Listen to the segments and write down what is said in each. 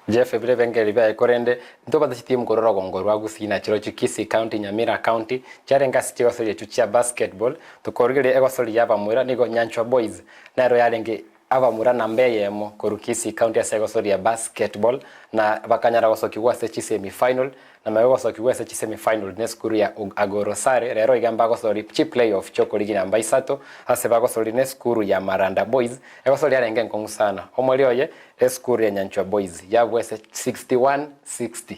Jeff ebire ebengeri biaye korende ntobwate chitimu korwa orogongo rwa Gusii na chirochio Kisii County, Nyamira County chiarenge ase chigosori echio chia basketball. Tokorigereria egosori ya abamura nigo Nyanchwa Boys nero yarenge abamura namba eyemo korwa Kisii County ase egosori ya basketball na bakanyara gosokigwa ase chisemi final na magega gosokigwa ase chisemi final nesukuru ya Agorosare rero iga mbagosori chiplay off chiokorigia namba isato ase bagosori nesukuru ya Maranda Boys egosori yarenge enkong'u sana omweri oye Esukuru ya Nyanchwa Boys yabwese 61-60,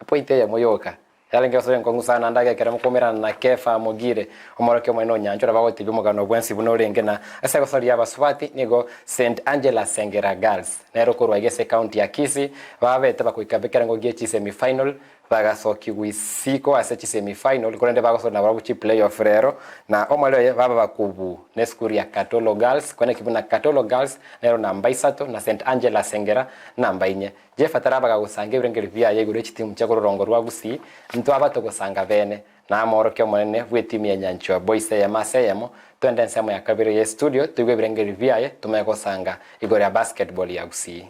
epointi eyemo yoka yarenge gosori enkong'u sana naende agekera mokoumerana na Kefa Mogire, omorokia omonene o Nyanchwa nabo agotebia omogano bwensi buna orenge na ase egosori y'abasubati nigo St Angela Sengera Girls nero korwa iga ase ecounty ya Kisii babete bakoika ekerengo gie chisemi final Bagasokigwa isiko ase chisemi final, korende bagosora nabarabwo chiplay off rero, na omweri oye baba bakubu nesukuru ya Katolo Girls, kweneki buna Katolo Girls nero namba isato na St Angela Sengera namba inye. Jeff atarabaga gosanga ebirengererio biaye igoro yechitimu chia korwa rwa Gusii, ntwaba togosanga bene, na amorokia omonene bw'etimu ya Nyanchwa Boys eyemo ase eyemo, twende ensemo ya kabere ye studio toigwe ebirengererio biaye tomanye gosanga igoro ya basketball ya Gusii.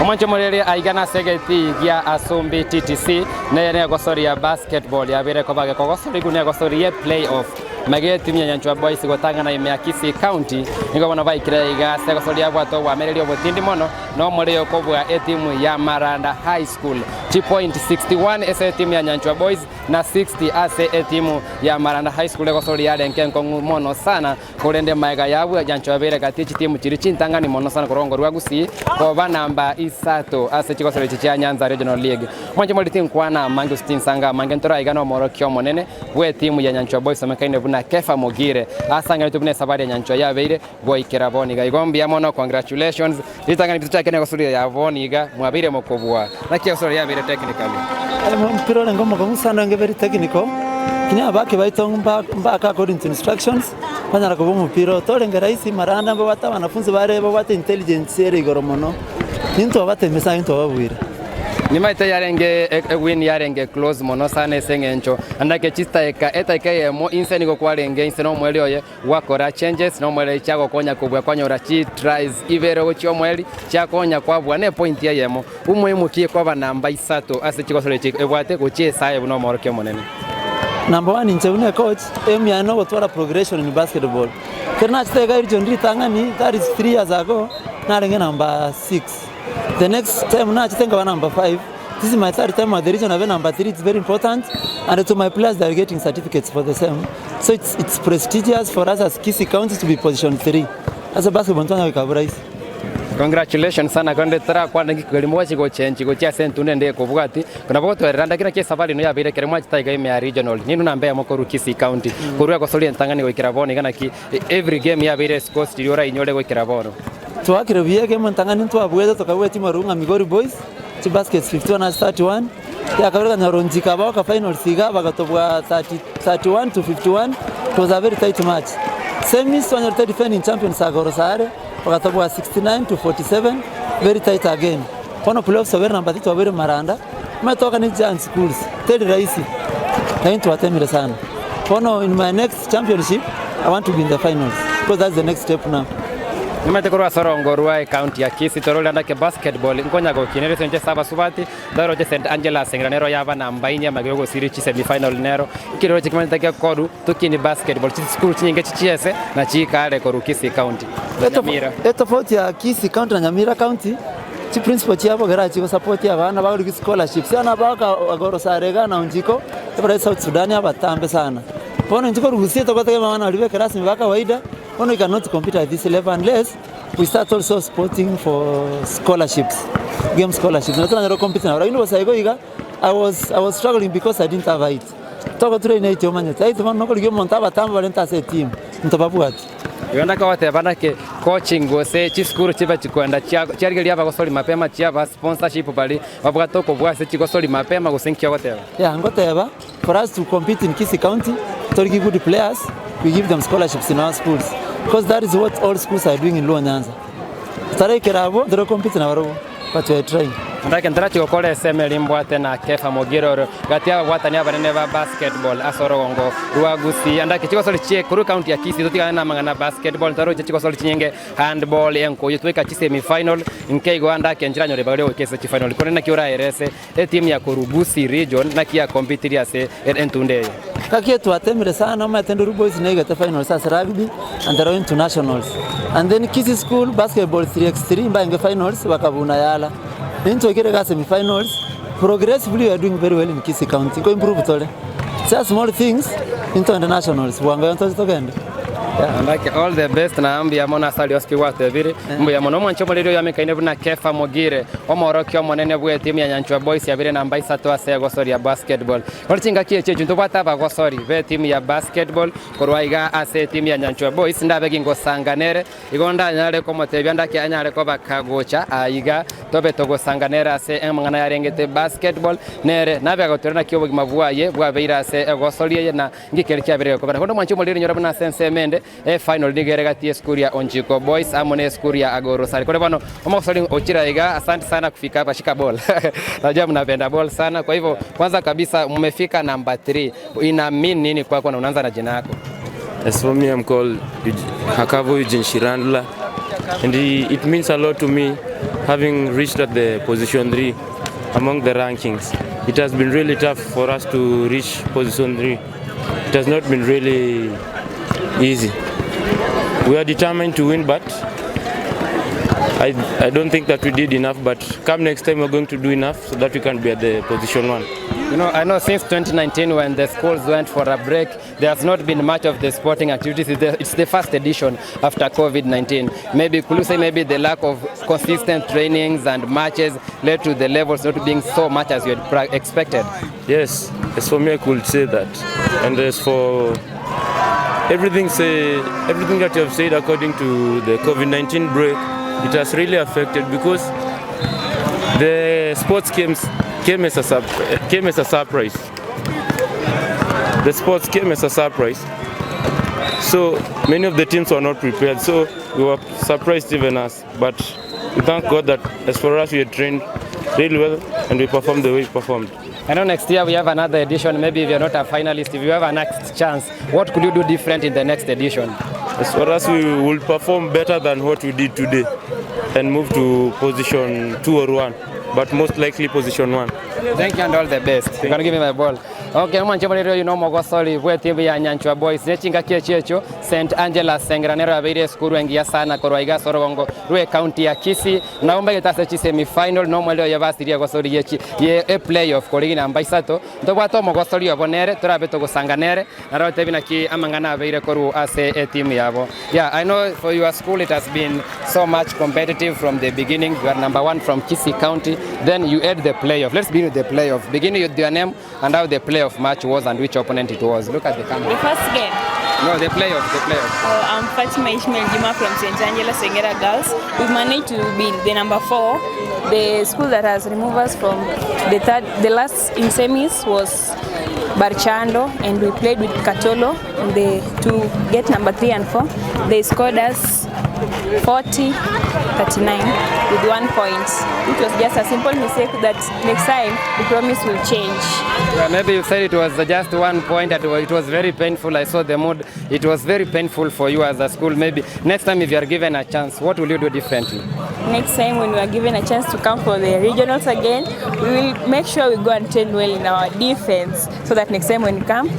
Omonche omoreri aiga nase egetii gia Asumbi TTC neye negosori ya basketball yabeire koba gekogosorigu negosori ye play off mega etimu ya Nyanchwa Boys gotang'ana ime ya Kisii County nigo bono baikire aiga ase egosori yabwate obwamereri obotindi mono na omorei okobua etimu ya Maranda High School chipoint 61 ase etimu ya Nyanchwa Boys na 60 ase etimu ya Maranda High School egosori yarenge enkong'u mono sana Korende magega y'abwo enyancha yabeire gati ye chitimu chiria chintang'ani mono sana korwa orogongo rwa Gusii koba namba isato ase chigosero echi chia Nyanza Regional League. Mwanche more tinkwana amange gose tinsanga amange ntoraiga nomorokia omonene bw'etimu ya Nyanchwa Boys omekaine buna Kefa Mogire asangeretwe buna esabari ya Nyanchwa yabeire goikera bono iga. Igo mbuya mono congratulations ritang'ani bitochake negosori ya bono iga mwabeire mokobua. Naki egosori yabeire technically? Omopira orenge omokong'u sana orenge very technical, kinya abaki baito mbaka according to instructions. Banyara koba omopira oyo torenge rahisi maranda mbabwate abanafunzi bare babwate intelligence ere igoro mono, intwe obatemesa intwe obabuire. Nimaete yarenge ewin yarenge close mono sana ase eng'encho naende chidaeka edaika eyemo inse nigo kwarenge inse na omweri oye gwakora changes na omweri chiagokonya kobua kwanyora chi tries ibere gochia omweri chiakonya kwabua na epoint eyemo omoimokie kwaba namba isato ase chigosori echi ebwate gochia esaye buna omorokia omonene. Number one inche buna ecoach, aim yane nogotwara progression in basketball. Ekero nachete iga region ritang'ani, that is 3 years ago, narenge number 6. The next time nachete nkaba number 5, this is my third time at the region nabe number 3, it's very important and to my players they are getting certificates for the same. So it's, it's prestigious for us as Kisii County to be position 3. Ase basketball ntwanya goika borahisi. Congratulations sana korende torakwane ng'iki keri mogochi gochenchi gochia ase entundu ende ekobwati nabo gotwerera ndaki naki esafari eno yabeire ekero mwachete aiga ime ya regional ninwe namba eyemo korwa Kisii county korwa egosoria entang'ani goikera bono iga naki every game yabeire scores chiria orainyore goikera bono. Twakire buya egame entang'ani ntwabuete tokabua etimu aroro ng'a Migori Boys chibaskets 51 ase 31, eyakabere ekanyora Onjika bagoka finals iga bagatobua 30 31 to 51 it was a very tight match. Semis twanyorete defending champions Agoro Sare. Bagatobua 69 to 47, very tight again. Bono playoffs twabere number 3 twabeire maranda, omanyete toaka ne giant schools, teri rahisi, lakini twatemire sana. Bono in my next championship, I want to be in the finals because that's the next step now. Nimanyete korwa ase orongo rwa ecounty ya Kisii torore rende ake basketball nkonya gokinera ase enchera ase abasubati toroche St Angela Sengera nero yaba namba inye amagega ogosiri chi semi final nero ekero roche kimanyete gekoru tokini basketball chisukuru chinyinge chichiese na chikare korwa Kisii county na Nyamira. Etofauti ya Kisii county na Nyamira county, chi principal chiabo kera chigo support abana bagorigwe scholarships, abana baka bagorosare iga na Onjiko, ebare South Sudan abatambe sana. Bono intwe korwa Gusii togotegemea abana baria ba ekerasi ba kawaida, bono we cannot compete at this level unless we start also supporting for scholarships, game scholarships, nabo toranyare go compete nabo. Lakini bosa igo iga, I was, I was struggling because I didn't have height. Togotura ine height omanyete, height bono nokorigia omonto abatambe barente ase etimu, ntobabwati. Igo ndakogoteba naki coaching gose chisukuru chibe chikoenda chia chiarigeria abagosori mapema chiaba sponsorship baria babwate okobua ase chigosori mapema gose nki ogoteba? Yeah, ngoteba for us to compete in Kisii County, torigie good players, we give them scholarships in our schools because that is what all schools are doing in Luo Nyanza. Taraikera abwo, ntore compete nabarobwo but we are trying. Ndake ntarachi gokora esemo eria mbwate na Kefa Mogire oro gati y'ababwatani abanene ba basketball ase orogongo rwa Gusii. Andake chigosori chie korwa ekaunti ya Kisii totigane namang'ana a basketball ntaroche chigosori chinyinge handball enkoyo twaika chisemi final nkeigo andake nchiranyore ribaga ria goika ase chifinal korende naki oraerese etimu ya korwa Gusii region naki yakompitirie ase entunda eye. Gaki twatemire sana omanyete Nduru Boys neigete finals ase rugby and they're going to nationals and then Kisii School basketball 3x3 mbaenge finals bakabuna yala. Intwe iga semi finals progressively we are doing very well in Kisii County nko improve tore. Just small things intogende nationals bwango igo ntoche togende. Yeah. Andake all the best na mbuya mono ase aria osike gwatebire mbuya mono omwanche omoreri oyo amekaine buna Kefa Mogire omorokia omonene bwe etimu ya Nyanchwa Boys yabire namba isato ase egosoria basketball Kore chingaki echi echio ntobwate abagosori be etimu ya basketball korwa iga ase etimu ya Nyanchwa Boys ndabe gingosanga nere Igo ndanyare komotebia ndake anyare koba kagocha aa iga, tobe togosanga nere ase amang'ana yarengete basketball, nere nabe agotwera naki obogima bwaye bwabeire ase egosori eye na nki keria kiabeire gekobera. Korende omwanchi omoriri nyora buna ase ensemo ende, efinal nigo ere gati y'esukuru ya Onchiko Boys amo n'esukuru ya Agorosari. Korende bono omogosori ochire aiga, asante sana kufika hapa, shika ball najua mnapenda ball sana, kwa hivyo kwanza kabisa mmefika number 3 ina mean nini kwako na unaanza na jina yako? As for me, I'm called Hakavo Eugene Shirandula, and it means a lot to me having reached at the position 3 among the rankings. It has been really tough for us to reach position 3. It has not been really easy. We are determined to win, but I don't think that we did enough. But come next time, we're going to do enough so that we can be at the position 1. You know, I know since 2019 when the schools went for a break, there has not been much of the sporting activities. It's the first edition after COVID-19. Maybe, could you say maybe the lack of consistent trainings and matches led to the levels not being so much as you had expected? Yes, as for me, I could say that. And as for everything, say, everything that you have said according to the COVID-19 break, it has really affected because the sports came as a surprise. The sports came as a surprise. So many of the teams were not prepared. So we were surprised even us. But we thank God that as for us, we had trained really well and we performed the way we performed. I know next year we have another edition. Maybe if you're not a finalist, if you have a next chance, what could you do different in the next edition? As for us, we will perform better than what we did today and move to position 2 or 1, but most likely position 1. Thank you and all the best. You can give me my ball. Okay, mwanche morero yuno mogosori bwe timu ya Nyanchwa Boys ne chingaki echi echo St Angela Sengera nero yabeire esukuru engiya sana korwa iga ase orogongo rwe county ya Kisii nabo mbagete ase chi semi final no omweri oye basirie egosori ye chi ye e playoff korigi namba isato ntobwate omogosori obo nere torabe togosanga nere naro otebi naki amang'ana abeire korwa ase etimu yabo. Yeah, I know for your school it has been so much competitive from the beginning. You are number one from Kisii County. Then you add the playoff. Let's begin with the playoff. Begin with your name and how the playoff match was and which opponent it was. Look at the camera. The first game. No, the playoff, the playoff. Oh, I'm Fatima Ishmael Juma from St. Angela Sengera Girls. We managed to be the number 4. The school that has removed us from the third, the last in semis was Barchando, and we played with Katolo in the to get number 3 and 4. They scored us 40-39 with 1 point, which was just a simple mistake that next time we promise will change. Yeah, maybe you said it was just 1 point, that it was very painful. I saw the mood. It was very painful for you as a school. Maybe next time if you are given a chance, what will you do differently? Next time when we are given a chance to come for the regionals again, we will make sure we go and train well in our defense so that next time when we come,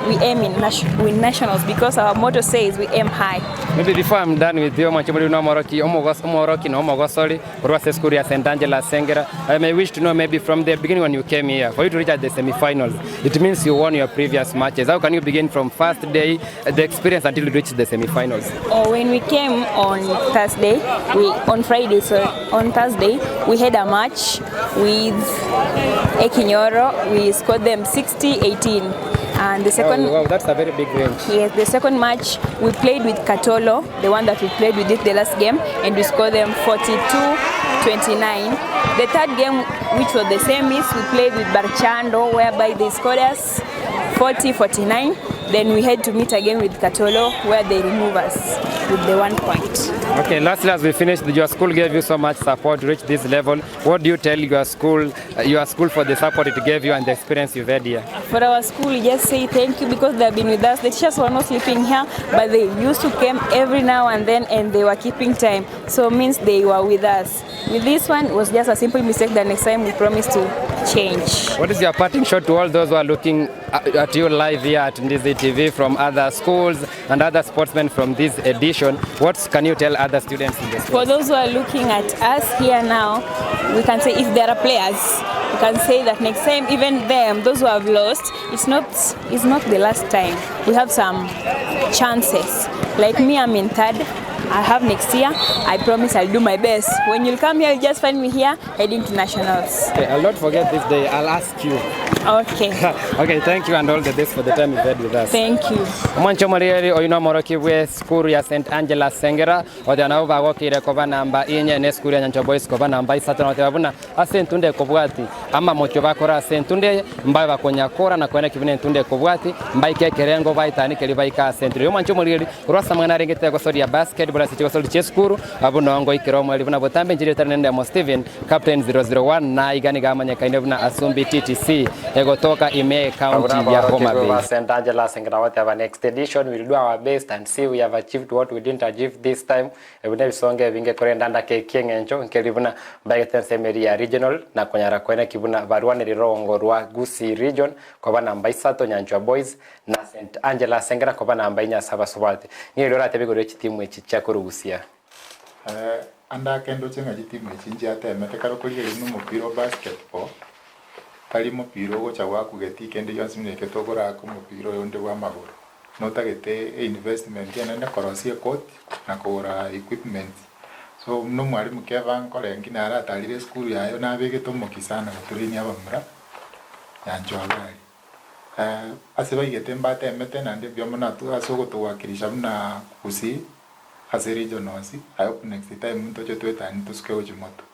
we aim in win nationals, because our motto says we aim high. Maybe before I'm done with you, Mwachimuli no Moroki, Omogos, Omoroki no Omogosori, or was school ya St. Angela Sengera. I may wish to know maybe from the beginning when you came here, for you to reach at the semi-finals, it means you won your previous matches. How can you begin from first day, the experience until you reach the semi-finals? Oh, when we came on Thursday, we on Friday, sorry, on Thursday, we had a match with Ekinyoro. We scored them 60-18. And the second, Oh, wow, that's a very big range. Yes, the second match we played with Katolo, the one that we played with it the last game, and we scored them 42-29. The third game, which was the same, is we played with Barchando, whereby they scored us 40 49 then we had to meet again with Katolo where they remove us with the one point. Okay, lastly, as we finish, your school gave you so much support to reach this level. What do you tell your school for the support it gave you and the experience you've had here? For our school, we just say thank you because they have been with us. The teachers were not sleeping here, but they used to come every now and then and they were keeping time. So means they were with us. With this one, it was just a simple mistake that next time we promise to change. What is your parting shot to all those who are looking at you live here at Ndizi TV from other schools and other sportsmen from this edition? What can you tell other students in the school? For those who are looking at us here now, we can say if there are players, we can say that next time, even them, those who have lost, it's not the last time. We have some chances. Like me, I'm in third. I have next year. I promise I'll do my best. When you'll come here, you'll just find me here heading to nationals. Okay, I'll not forget this day. I'll ask you. Okay. Okay, thank you and all the best for the time you've had with us. Thank you. Omwancho morieri oyu nomoroki bwe skuru ya St Angela Sengera othia nabo bagokire koba namba inye ne skuru ya Nyanchwa Boys koba namba isato na oteba buna ase entunde ekobwati ama mochio bakora ase entunde mbabe bakonyakora na koena kibuna entunde ekobwati mbaike ekerengo baitani keri baika ase entunde omwancho morieri korwa ase amang'ana arengete egosoria basketball ase chigosori chia esukuru abwo nongo ikero omweri buna botambe enchiri etari nende Mo Steven Captain 001 na iga niga amanyekaine buna Asumbi TTC egotoka ime county ya Homa Bay. St. Angela Sengera whatever next edition we'll do our best and see we have achieved what we didn't achieve this time. Ebuna bisonge binge korenda ndake kieng'encho nkeri buna mbaigete nsemeri ya regional na konyara kwene kibuna barwaneri rongo rwa Gusii region koba namba isato Nyanchwa Boys na St. Angela Sengera koba namba inya saba sobate ng'eri oratebe igoro chitimu echi chia korugusia. Ande ndoche ng'a chitimu echi nchiatemete kare okorigereria buna omopira o basketball, tari mopira ogocha gwakugeti kende gionsi buna eke tokoraka omopira oyo onde bwa amagoro. Notagete einvestment enene korosia ecourt na kogora equipment. So buna omwalimu Keva nkorengi nare atarire esukuru yaye nabegete omoki sana goturenia abamura Nyanchwa abari. Ase baigete mbatemete naende mbuya mono ase ogotowakilisha buna Gusii ase regionals, I hope next time ntoche toetanie tosuke gochia moto.